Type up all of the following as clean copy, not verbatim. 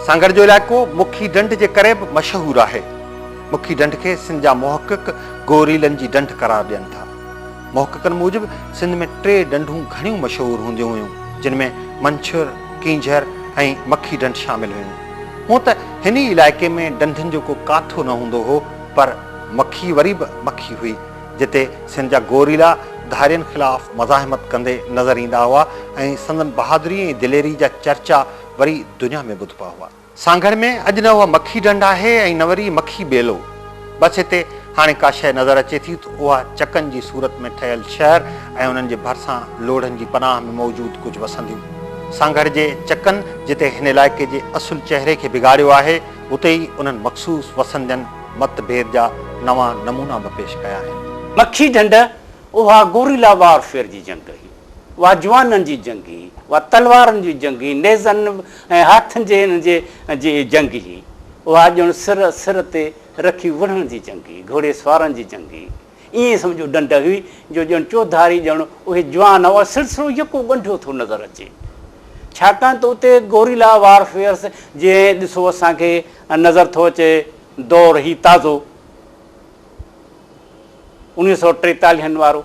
سانگهڙ جو علائقو مکي ڍنڍ جي ڪري به مشهور آهي. مکي ڍنڍ کي سنڌ جا محقق گوريلن جي ڍنڍ قرار ڏين ٿا. محققن موجب سنڌ ۾ ٽي ڍنڍون گهڻيون مشهور هونديون هيون، جن ۾ منڇر، ڪينجهر ۽ مکي ڍنڍ شامل هيون. هونء ته هن ئي علائقي ۾ ڍنڍن جو ڪو ڪاٿو نه هوندو هو، پر مکي وري به مکي هئي، جتي سنڌ جا گوريلا ڌارين خلاف مزاحمت ڪندي نظر ايندا هئا ۽ سندن بهادري ۽ دليري جا چرچا وري دنيا ۾ ٻڌبا هئا. سانگهڙ ۾ اڄ نه اها مکي ڍنڍ آهي ۽ نه وري مکي ٻيلو. بس هتي هاڻي ڪا شيء نظر اچي ٿي ته اها چڪن جي صورت ۾ ٺهيل شهر ۽ انهن جي ڀرسان لوڙهن جي پناهه ۾ موجود ڪجهه وسنديون. سانگهڙ جي چڪن جتي هن علائقي جي اصل چهري کي بگاڙيو آهي، اتي ئي انهن مخصوص وسندين مت ڀيد جا نوان نمونا به پيش ڪيا آهن. مکي ڍنڍ اها گوريلا وارفيئر جي جنگ هئي. اها جوانن جي جنگ هئي، اها تلوارن جي جنگ هئي، نيزن ۽ هاٿين جي انهن جي جي جنگ هئي. اها ڄڻ سر سر تي رکي وڙهڻ جي جنگ هئي، گهوڙي سوارن جي جنگ هئي. ائين سمجهو ڍنڍ هئي جو ڄڻ چوڌاري ڄڻ اهي جوان اها سلسلو يڪو ڳنڍيو ٿو نظر اچي. ڇاڪاڻ ته اتي گوريلا وارفيئرس جيئن ڏسو اسان کي نظر ٿو اچي دور هي تازو اڻويهه سئو ٽيتاليهن وارو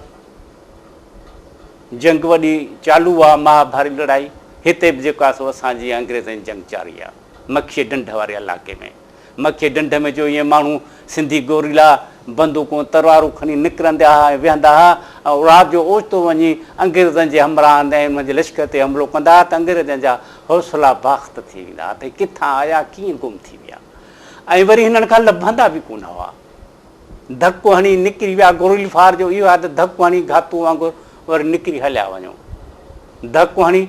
جنگ وڏي چالو آ مهاڀاري لڙائي هتي به جيڪو آ سو اسان جي انگريزن جنگ جاري آ مکي ڍنڍ واري علاقي ۾ مکي ڍنڍ ۾ جو ائين ماڻهو سنڌي گوريلا بندوقون تلوارون کڻي نڪرندا ها ۽ ويهندا ها ۽ رات جو اوچتو وڃي انگريزن جي همراهن ۽ انهن جي لشڪر تي حملو ڪندا ها ته انگريزن جا حوصلا باخت ٿي ويندا ها ته هي ڪٿان آيا ڪيئن گم ٿي ويا ۽ وري هنن کان لڀندا به ڪونه هئا. ڌڪ هڻي نڪري ويا. گوريل فار جو اهو آهي ته ڌڪ هڻي گهاتو وانگر وري نڪري هليا وڃو. ڌڪ هڻي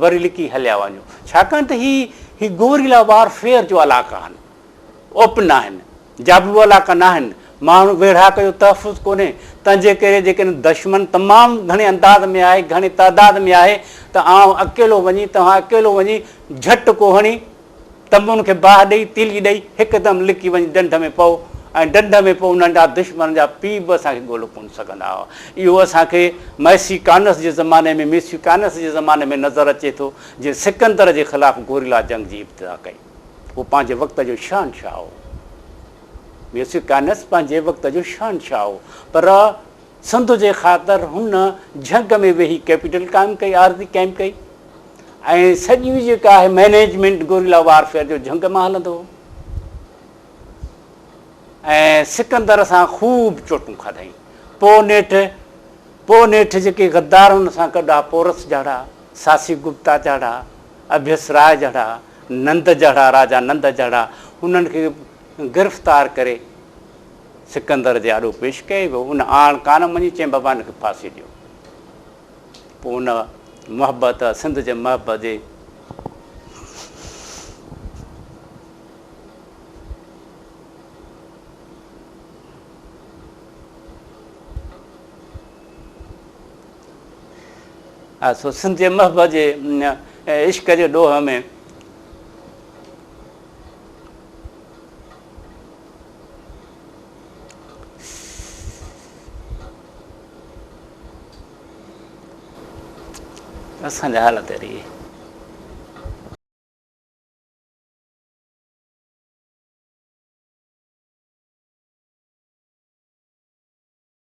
وري لڪي هليا وڃو. ڇاڪاڻ ته هي هي گوريلا وار فيئر جو علائقا آهن. اوپن آهن. جابلو علائقا ناهن. ماڻهو ويڙهاڪ جو تحفظ ڪونهي. تنهنجي ڪري جيڪڏهن دشمن تمام گهڻي انداز ۾ آهي، گهڻي تعداد ۾ آهي ته آئون اڪيلو وڃي، توهان اڪيلو وڃي جهٽڪو هڻي تنبن کي باهه ڏئي، تيلي ڏئي، هڪدم لڪي وڃي ڍنڍ ۾ پئو ۽ ڍنڍ ۾ پوء انهن جا دشمنن جا پيء به اسان کي ڳولهه ڪونه سگهندا هئا. اهو اسان کي مئسيڪانس جي زماني ۾ Mesicanus جي زماني ۾ نظر اچي ٿو، جنهن سڪندر جي خلاف گوريلا جنگ جي ابتدا ڪئي. هو پنهنجي وقت جو شهنشاهه هو. ميسيڪانس پنهنجي وقت جو شهنشاهه هو، پر سنڌ جي خاطر هن جهنگ ۾ ويهي ڪيپيٽل قائم ڪئي، عارضي قائم ڪئي. ۽ سڄي جيڪا آهي مئنيجمينٽ گوريلا وارفيئر جو جهنگ مان هلندو هو ۽ سڪندر سان خوب چوٽون کاڌائين. پوء نيٺ پوء نيٺ جيڪي غدار هن سان گڏ ها پورس جهڙا، ساسي گپتا جهڙا، اڀيس راء جهڙا، نند جهڙا، راجا نند جهڙا انهن کي گرفتار ڪري سڪندر جي آڏو پيش ڪيو ويو. ان آڻ ڪانه مڃي چيائين بابا هن کي ڦاسي ڏيو. پوء ان محبت، سنڌ جي محبت جي سو سنڌ جي محبت جي عشق جي ڏوهه ۾ اسان جا حالت اهڙي.